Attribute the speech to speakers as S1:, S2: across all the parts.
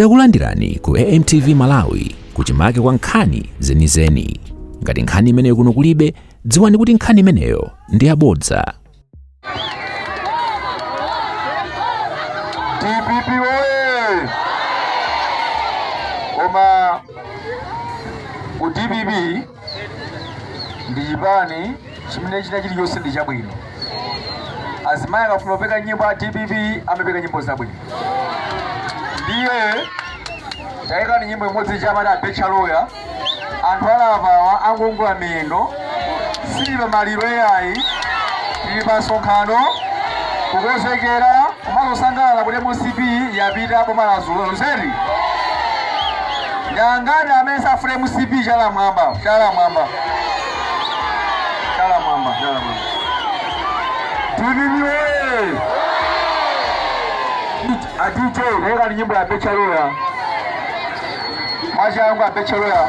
S1: Takulandirani ku AMTV Malawi kuchimake kwa nkhani zenizeni. Ngati nkhani imeneyo kuno kulibe, dziwani kuti nkhani imeneyo ndi yabodza.
S2: DPP oye! Koma ku DPP ndi chipani chimene china chilichonse ndi chabwino. Azimayi akafuna kupeka nyimbo a DPP amapeka nyimbo zabwino. Ndiye tayikani nyimbo imodzi chamati abetchaloya anthu alapawa angongola miyendo sili pa maliro eyayi tili pa msonkhano kukonzekera komanso kusangalala kuti MCP yapita boma la Zulu zedi. Ndi angati amene safuna MCP? Chala mwamba, chala mwamba, chala mwamba, chala mwamba. DPP oye! A DJ, tayikani nyimbo ya Bechaloya mwachangu, a Bechaloya.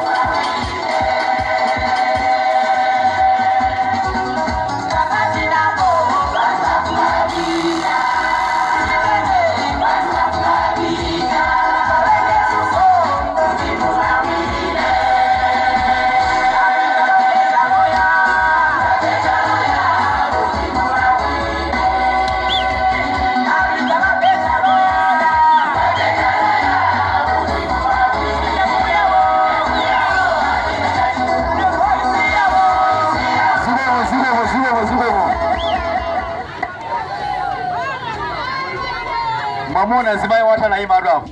S2: Zikomo, zikomo, zikomo, zikomo. Mwamona azimayi wathu anayima atu apo.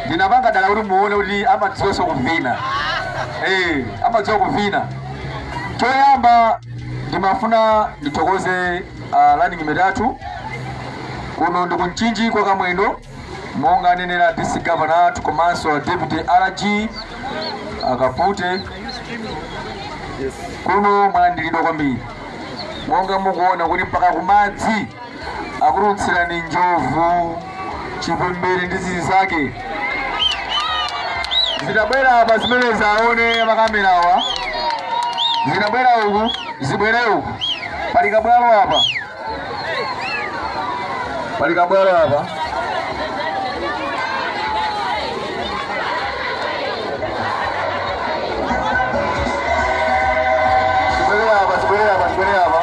S2: Ndinapanga dala kuti muone kuti amadziwanso kuvina, amadziwa kuvina. Choyamba ndimafuna ndithokoze running mate athu. Kuno ndi kumchinji kwa Kamwendo, monga anenera District Governor athu komanso Deputy RG Akapute. Kuno mwalandiridwa kwambiri, monga mukuona kuti mpaka kumadzi akutulutsirani njovu, chipembere ndi zizi zake zitabwera apa. Zimene zaone makamerawa zitabwera uku, zibwere uku. Pali kabwalo apa, pali kabwalo apa. Zibwere apa, zibwere apa, zibwere apa.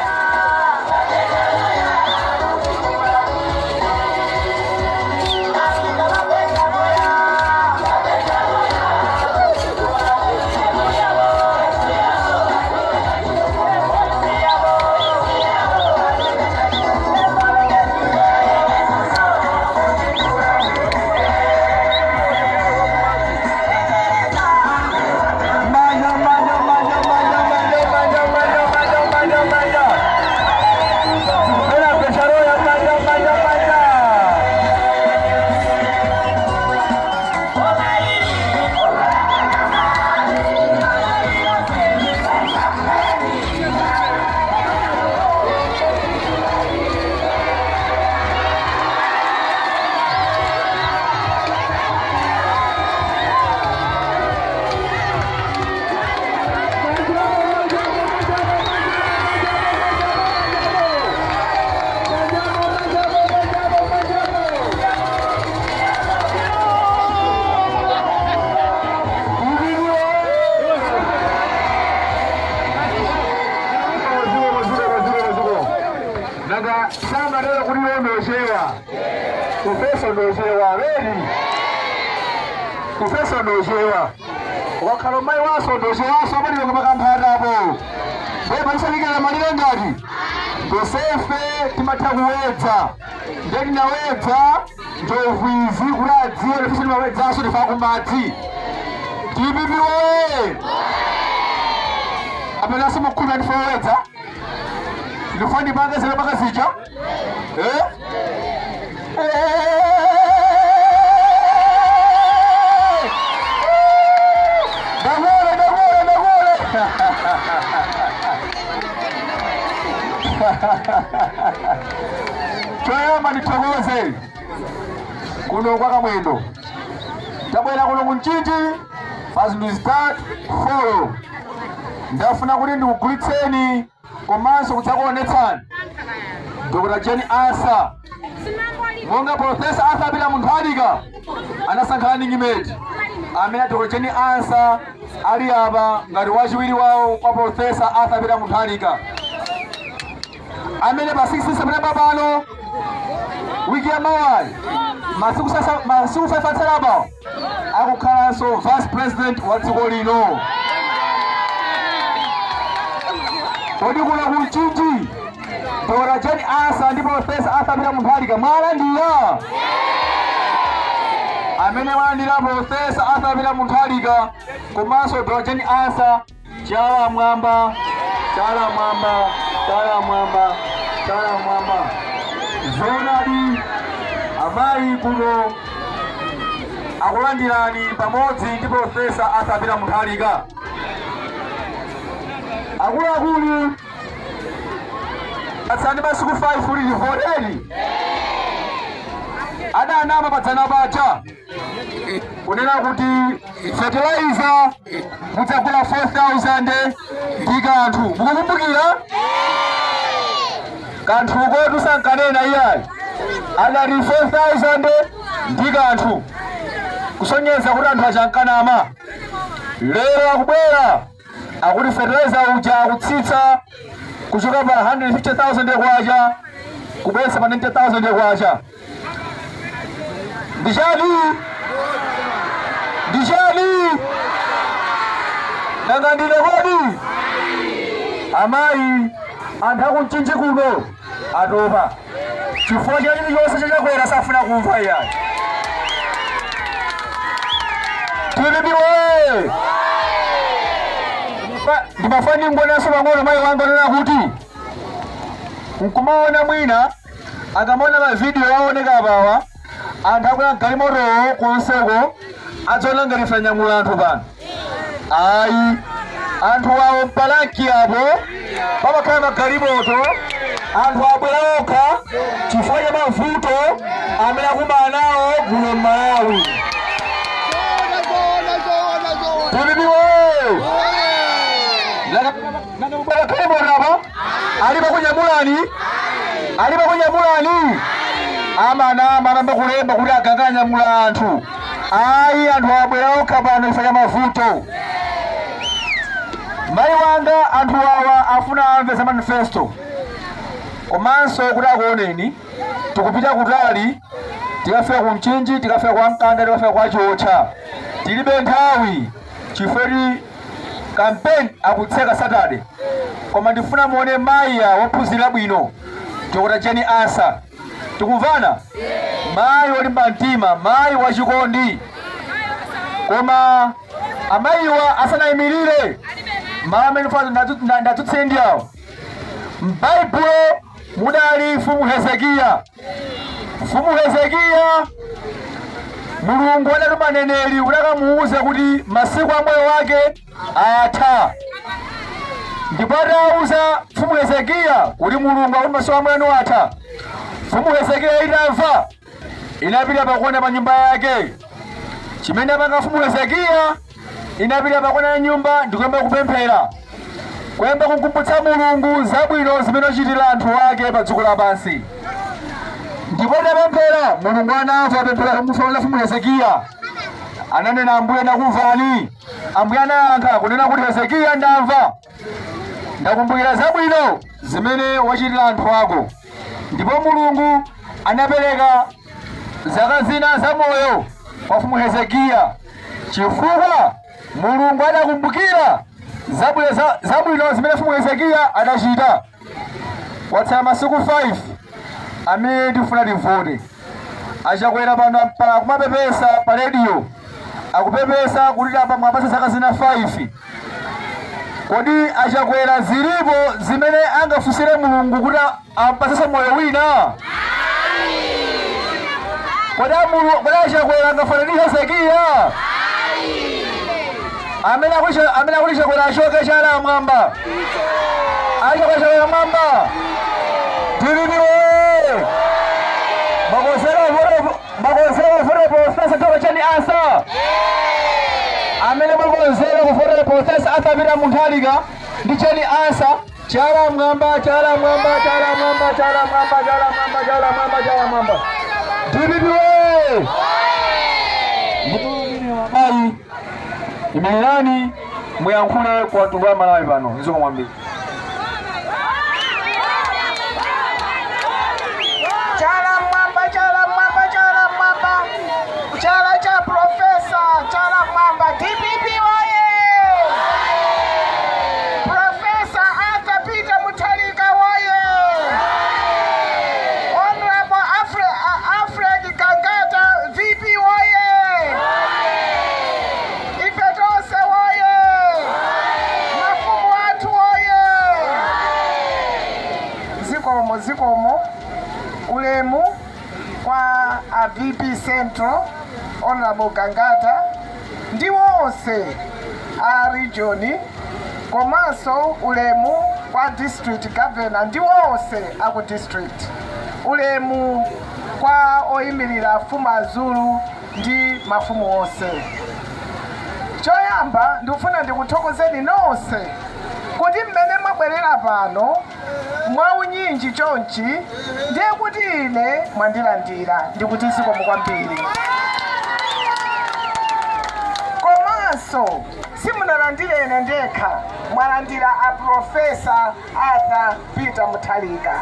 S2: Manja, manja, manja, manja, manja, manja, manja, manja, manja, manja. Zikubwera pesharoya, manja, manja, manja. Nanga samatero kuti iwo ndochewa, kufeso ndochewa redi, kufeso ndochewa, wakhala mayi waso ndochewaso amaliro kumakamphatapo bwe palisalikira malire ngati tosefe timatha kuwedza. Ndiye tinawedza njovu izi kuti adziwe tifeso timawedzaso, tifa kumadzi. DPP woye! Apena simukhulupirira ndife owedza? Ndifuna ndipange zile paka zija, eh? Eh! Ndakule, ndakule, ndakule. Choyamba ndithokoze kuno kwa Kamwendo. Tabwera kuno kumchinji pa zinthu zitatu, four. Ndafuna kuti ndikugulitseni komanso kudzakuonetsani Dr. Jane Ansah. Monga Professor Arthur Peter Mutharika anasankha running mate amene a Dr. Jane Ansah ali apa ngati wachiwiri wawo kwa Professor Arthur Peter Mutharika, amene pa 6 September pano, wiki ya mawayi, masiku sasa, masiku 5 atsalapo, akukhalanso vice president wa dziko lino. Kodi kuno ku Mchinji Dr. Jane Ansah ndi Professor Arthur Peter Mutharika mwalandira? Amene mwalandira Professor Arthur Peter Mutharika komanso Dr. Jane Ansah, chala mwamba, chala mwamba, chala mwamba, chala mwamba. Zoonadi, amayi kuno akulandirani pamodzi ndi Professor Arthur Peter Mutharika. Akuluakulu, atsala masiku 5 kuti tivoteni. Adanama padzana paja kunena kuti fertilizer mudzagula 4000 ndi kanthu. Mukukumbukira? Kanthuko tusankanena iyayi, adati 4000 ndi kanthu, kusonyeza kuti anthu achankanama. Lero akubwera akuti fertilizer uja akutsitsa kuchoka pa 150,000 kwacha kubweretsa pa 90,000 kwacha. Ndichani? Ndichani? Nanga ndine kodi? Amayi, anthu akumchinji kuno atopa chifukwa cha chilichonse chachakwera safuna kumva iyayi. DPP woye! Ndimafani ngonenso pang'ono, mayi wanga, onena kuti nkumaona mwina akamaona mavidiyo aoneka apawa, anthu akwera galimotowo konseko, adzaona ngati ife anyamula anthu pano. Ayi, anthu awo mpalanki apo pamakhala magalimoto. Anthu abwera okha chifukwa cha mavuto amene akumana nawo kuno m'Malawi. DPP woye! Galimoto apa alipo kunyamulani, alipo kunyamulani. Amanama anamba kulemba kuti aganganyamula anthu. Ayi, anthu abwera okha pano chifukwa cha mavuto. Mayi wanga, anthu awa afuna amve za manifesto komanso kuti akuoneni. Tikupita kutali, tikafika ku Mchinji, tikafika kwa Mkanda, tikafika kwa Chiotcha. Tilibe nthawi chifukwa campaign akutseka Saturday, koma ndifuna muone mayi wophunzira bwino, Dr. Jane Ansah. Tikumvana? Mayi wolimba mtima, mayi wachikondi. Koma amayiwa asanayimirire, mawu amene ndadzutse ndi awo: m'Baibulo mudali Mfumu Hezekiya. Mfumu Hezekiya, Mulungu adatuma mneneri kuti akamuwuze kuti masiku a moyo wake atha. Ndipo atawuza Mfumu Hezekiya kuti Mulungu akuti masiku a moyo anu atha, Mfumu Hezekiya itamva inapita pakona pa nyumba yake. Chimene apanga Mfumu Hezekiya, inapita pakona ya nyumba ndikuyamba kupemphera, kuyamba kukumbutsa Mulungu zabwino zimene ochitira anthu ake pa dziko lapansi. Ndipo itapemphera, Mulungu anamva pemphero la Mfumu Hezekiya. Ananena, "Ambuye, ndakumvani." Ambuye anayankha kunena kuti, "Hezekiya, ndamva, ndakumbukira zabwino zimene wachitira anthu ako." Ndipo Mulungu anapereka zaka zina za moyo kwa Mfumu Hezekiya chifukwa Mulungu adakumbukira zabwino zimene Mfumu Hezekiya adachita. Kwatsala masiku 5 amene tifuna tivote. Achakwera pano mpaka kumapepesa pa rediyo, akupepesa kuti apa mwapasa zaka zina 5. Kodi achakwera zilipo zimene angafunsire Mulungu kuti ampasese moyo wina? Kodi achakwera angafane ndi Hezekiya? Amene akuti Chakwera achoke, chala mwamba. Achakwera, chakwera mwamba. DPP woye! Makonzera kuvotera Professor Dr. Jane Ansah? Amene mwakonzera kuvotera Professor Arthur Peter Mutharika ndi Jane Ansah, chala mwamba, chala mwamba, chala mwamba, chala mwamba, chala mwamba, chala mwamba, chala mwamba. DPP woye! Ndipo mayi, imirirani muyankhule kwa mtundu wa Malawi pano. Zikomo kwambiri.
S3: Chala mwamba, chala mwamba, chala mwamba, chala cha profesa, chala mwamba. DPP woye! Profesa Arthur Peter Mutharika woye! Honorable Alfred Gangata VP woye! Ife tonse woye! Mafumu athu woye! Zikomo, zikomo. Ulemu kwa a VP Central, Honorable Gangata, ndi wonse a region, komanso ulemu kwa district governor ndi wonse aku district, ulemu kwa oyimirira mfumu Azulu ndi mafumu onse. Choyamba ndikufuna ndikuthokozeni nonse kuti mmene mwabwerera pano mwaunyinji chonchi, ndiye kuti ine mwandilandira, ndikuti zikomo kwambiri. Komanso simunalandire ine ndekha, mwalandira a Profesa Arthur Peter Mutharika,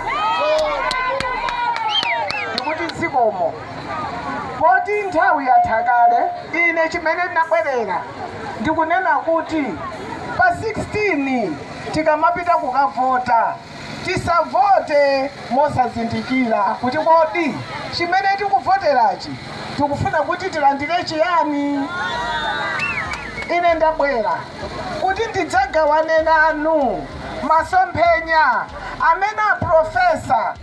S3: ndikuti zikomo. Poti nthawi yatha kale, ine chimene ndinabwerera ndikunena kuti pa 16 tikamapita kukavota, tisavote mosazindikira kuti kodi chimene tikuvoterachi tikufuna kuti tilandire chiyani. Ine ndabwera kuti ndidzagawane nanu masomphenya amene a Profesa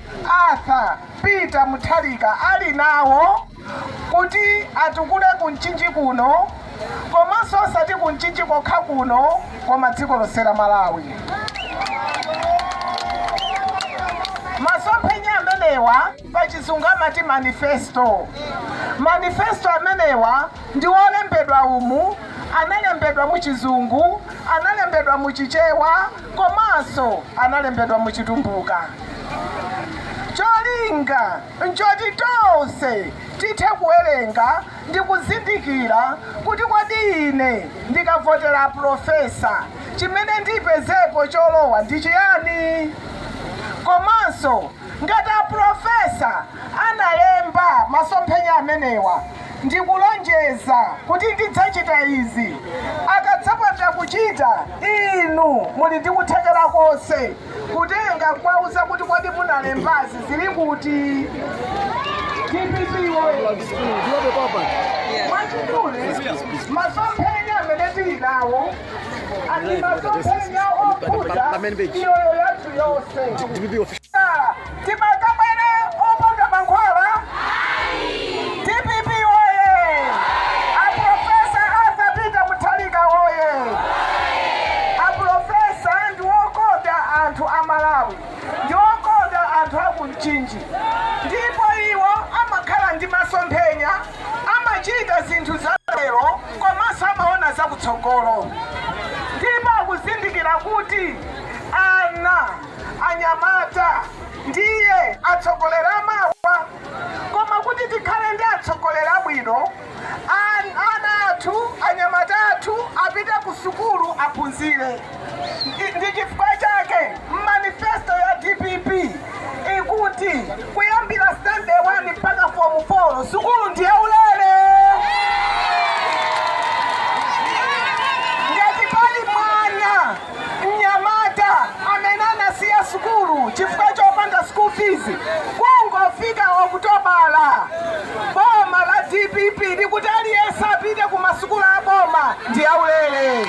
S3: Arthur Peter Mutharika ali nawo kuti atukule ku Mchinji kuno, komanso osati ku Mchinji kokha kuno, koma dziko lonse la Malawi. Masomphenya amenewa pachizungu amati manifesto. Manifesto amenewa ndi olembedwa umu, analembedwa mu Chizungu, analembedwa mu Chichewa, komanso analembedwa mu Chitumbuka. Cholinga nchoti tonse tithe kuwerenga ndi kuzindikira kuti kodi ine ndikavotera profesa, chimene ndipezepo cholowa ndi chiyani, komanso ngati aprofesa analemba masomphenya amenewa ndikulonjeza kuti ndidzachita izi, akadzapanda kuchita, inu muli ndi kuthekera konse kutenga kuwauza kuti kodi munalembazi zili kuti? DPP woye! Mwachidule, masomphenya amene tili nawo ndi masomphenya okhudza miyoyo yathu yonse. Timakabwere opanda mankhwala. DPP woye! Aprofesa Arthur Peter Mutharika woye! Aprofesa ndi wokonda anthu a Malawi, ndi wokonda anthu aku Mchinji, ndipo iwo amakhala ndi masomphenya, amachita zinthu za lero komanso amaona zakutsogolo, ndipo akuzindikira kuti ana anyamata ndiye atsogoleri amawa. Koma kuti tikhale ndi atsogoleri abwino, ana athu, anyamata athu apite ku sukulu aphunzire. Ndi chifukwa chake manifesto ya DPP ikuti kuyambira standard 1 mpaka form 4 sukulu ndiye ulere. Ngati pali mwana mnyamata amene anasiya sukulu chifukwa chopanda school fees, kungofika Okutobala, boma la DPP likuti aliyense apite ku masukulu a boma ndi aulere.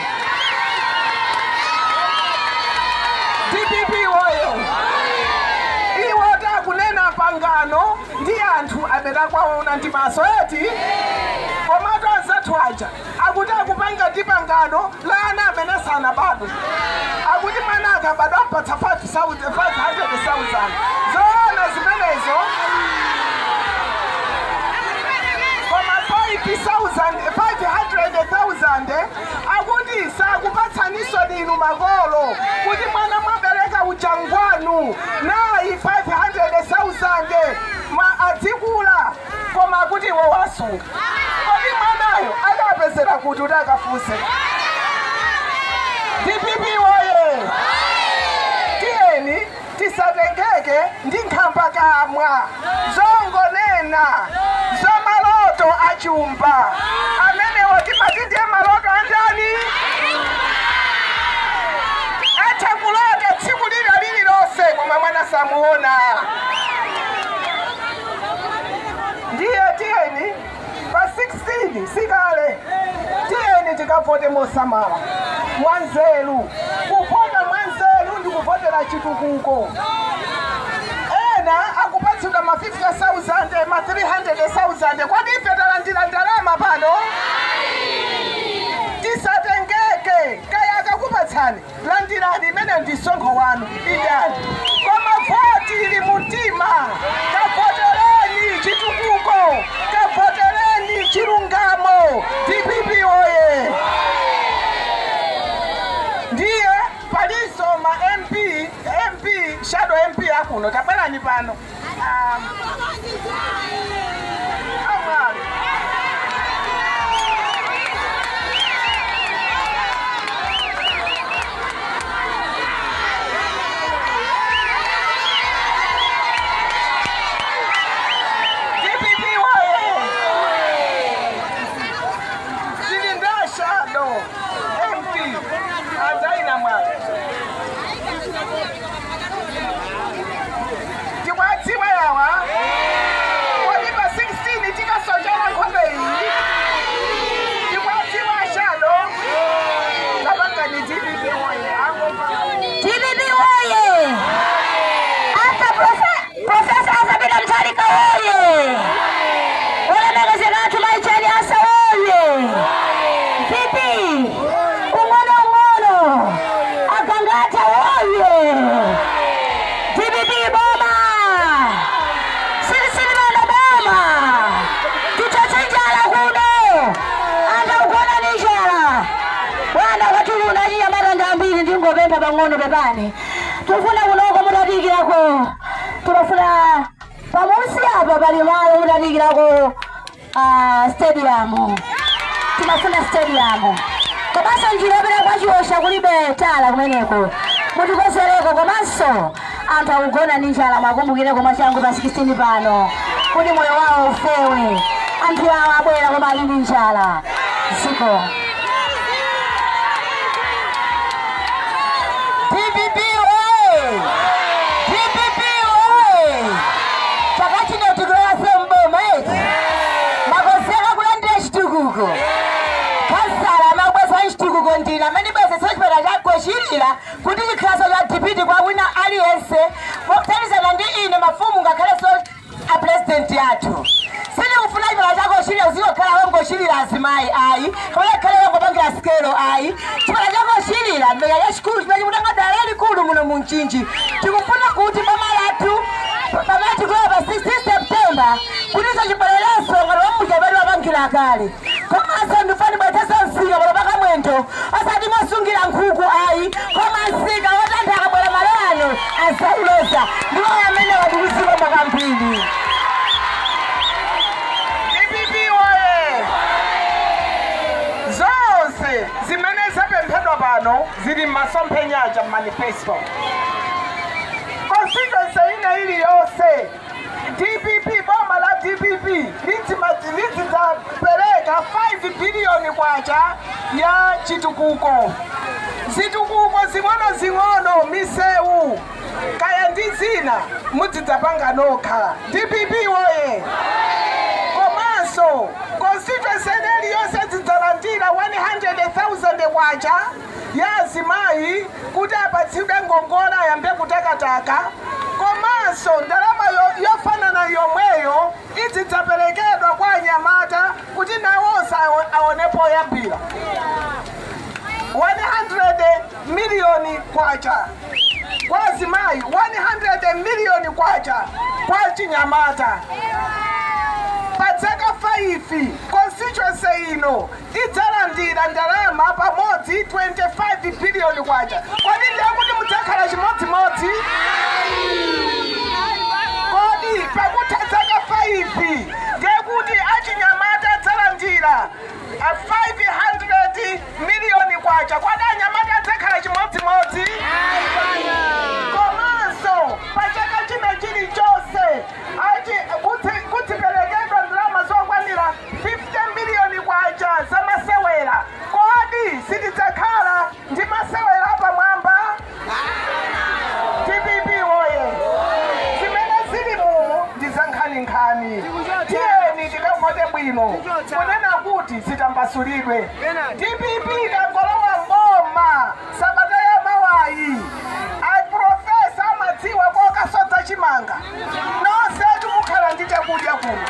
S3: DPP woye! Iwo takunena pangano ndi anthu amene akwaona ndi maso eti, komatu anzathu aja akuti akupanga ndi pangano la ana amene sanabadwe, akuti mwana akabadwa ampatsa 500,000. Zoona zimenezo? Koma 5,000, 500,000 akuti sakupatsaninso inu makolo kuti mwana mwabereka uja ngwanu, nayi 500,000 ma adzikula. kuti kuti akafunse. DPP woye! Tiyeni tisatengeke ndi nkhambakamwa zongonena zamaloto achumba amenewo. Timati ndiye maloto andani? Atha kulota tsiku lila lililonse, koma mwana samuona. Ndiye tiyeni pa 16, sikale, tiyeni tikavote mosamala, mwanzeru. Kuvota mwanzeru ndi kuvotera chitukuko. Ena akupatsidwa ma 50,000, ma 300,000. Kodi ife talandira ndalama pano? Tisatengeke. Kaya akakupatsani, landirani, imene ndi msonkho wanu, idyani, koma voti ili mtima. Kavotereni chitukuko, kavotereni chilungamo. DPP oye! Ndiye palinso ma MP, MP, shadow MP akuno, tabwerani pano. Amwali. DPP woye! Tili nda shadow MP adzaina mwali. Tikwadziwa yawa. Kodi pa 16 tikasochera nkhope iyi? Tikwadziwa shadow. Tapangani DPP woye! Angomva.
S4: DPP woye! Asa Professor Arthur Peter Mutharika woye! Olemekezeka athu Mai Jane Ansah woye! VP ung'ono ung'ono agangata woye! DPP boma! Silisilivana boma! Tichotse njala kuno! Anthu akugona ndi njala. Bwana kwatuluna chinyamata ambiri, ndingopempha pang'ono, pepani. Tikufuna kunoko mutatikirako, tikufuna pamusi apa pali malo mutatikirako stadium. Timafuna stadium, komanso njira yopita kwa Chiosha kulibe tala kumeneko, mutikonzereko. Komanso anthu akugona ndi njala, mwakumbukireko mwachangu pa 16 pano kuti moyo wawo ufewe. Anthu awa abwera koma ali ndi njala ziko.
S5: DPP oye! DPP oye! Chaka chino tikulowa mboma eti? Makonzeka kulandira chitukuko? Kansala amabweza chitukuko, ndina amene bwezetsa chipatala chagochilira kuti chikhalanso cha DPP kwa wina aliyense, mothandizana ndi ine, mafumu, ngakhalenso a president athu. Sitikufuna chipatala chagochilira uzikokhala wongochilira azimayi ayi, kapena khale wongopangira sikelo ayi. Chipatala chagochilira mbeya chachikulu chimene chikutenga dala lalikulu muno mu Mchinji. Tikufuna kuti boma lathu pamene tikulowa pa 16 September kuti chibwererenso ngati wamuja pali wapangira kale. Komanso ndifuna ndibweretsenso msika pano pakamwendo, osati mosungira nkhuku ayi, koma msika woti anthu akabwera malo ano azauloza. Ndiwo amene wadikuzikoma kwambiri.
S3: DPP woye! Zonse zimene zapemphedwa pano zili m'masomphenya aja, manifesto. Constituency ina iliyonse, DPP, boma la DPP lidzapereka 5 biliyoni kwacha ya chitukuko, zitukuko zing'ono-zing'ono, misewu kaya ndi zina, mudzidzapanga nokha. DPP woye! Komanso constituency iliyonse zidzalandira 100,000 kwacha ya azimayi kuti apatsidwe ngongole ayambe kutakataka. Komanso ndalama yofanana yomweyo izidzaperekedwa kwa anyamata kuti nawonso aonepo oyambira 100 miliyoni kwacha kwa azimayi, 100 miliyoni kwacha kwa chinyamata. Pa zaka 5 constituency ino idzalandira ndalama pamodzi 25 biliyoni kwacha. Kodi ndiye kuti mudzakhala chimodzimodzi? Kodi pakutha zaka 5 ndiye kuti achinyamata adzalandira a miliyoni kwacha. Kodi anyamata adzakhala chimodzimodzi? Komanso pa chaka china chilichonse kudziperekedwa ndalama zokwanira 50 miliyoni kwacha za masewera. Kodi sitidzakhala ndi masewera apamwamba? DPP woye! Zimene zili mumu ndi za nkhaninkhani. Tiyeni tikavote bwino kunena kuti zitambasulidwe. DPP ikangolowa mboma sabata ya mawayi, aprofesa amadziwa kokasodza chimanga, nonsetu mukhala ndi chakudya kuno.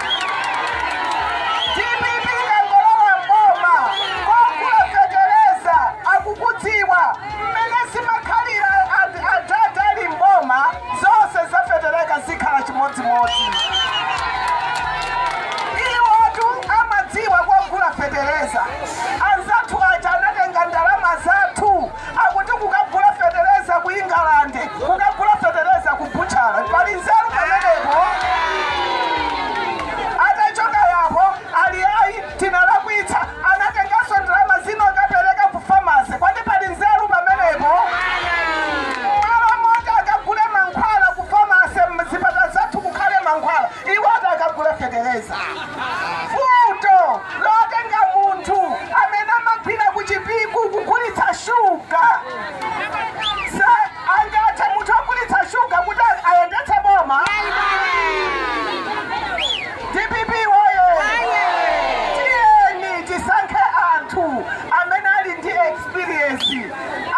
S3: DPP ikangolowa mboma, kokula fetereza akukudziwa. Mmene zimakhalira adada ali mboma, zonse zafetereka zikhala chimodzimodzi. Iwotu amadziwa kogula fetereza. Anzathu aja anatenga ndalama zathu, akuti kukagula fetereza ku England, kukagula fetereza ku butchala. Pali nzeru pamenepo? Atachoka yapo ali ayi, tinalakwitsa, anatenganso ndalama zino kapereka ku pharmacy. Kwati pali nzeru pamenepo? Malo moti akagule mankhwala ku pharmacy, mzipata zathu kukhale mankhwala, iwo ati akagule fetereza. Vuto lotenga munthu amene amagwira ku Chipiku kugulitsa shuga, sa angathe munthu agulitsa shuga kuti ayendetse boma? DPP woye! Tiyeni tisankhe anthu amene ali ndi experience.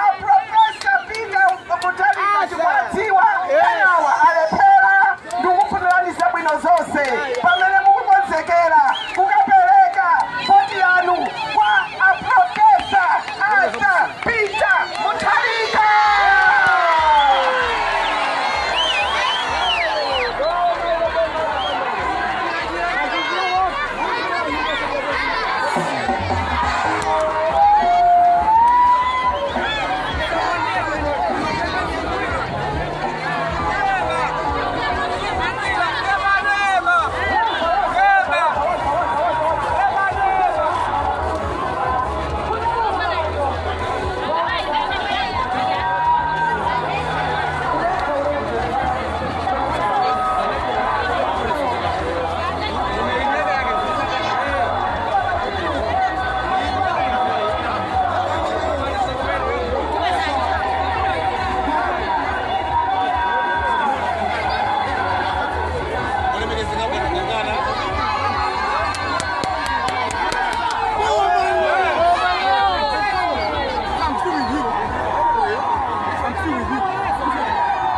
S3: Aprofesa Peter Mutharika tikuwadziwa, enawa alephera. Ndikufunirani zabwino zonse pamene mukukonzekera kukapereka voti yanu kwa aprofesa Arthur Peter Mutharika.
S6: I'm still with you. I'm still with you.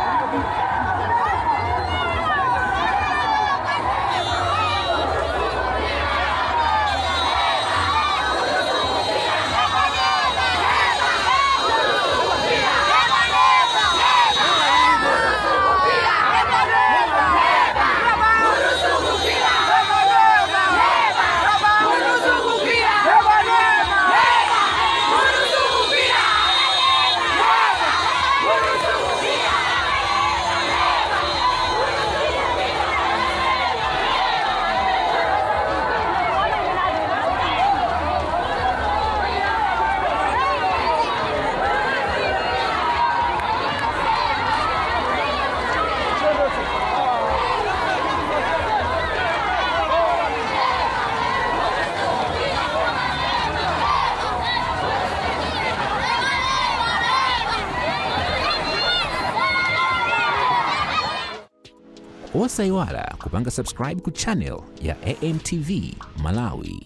S1: Osayiwala kupanga subscribe ku channel ya AMTV Malawi.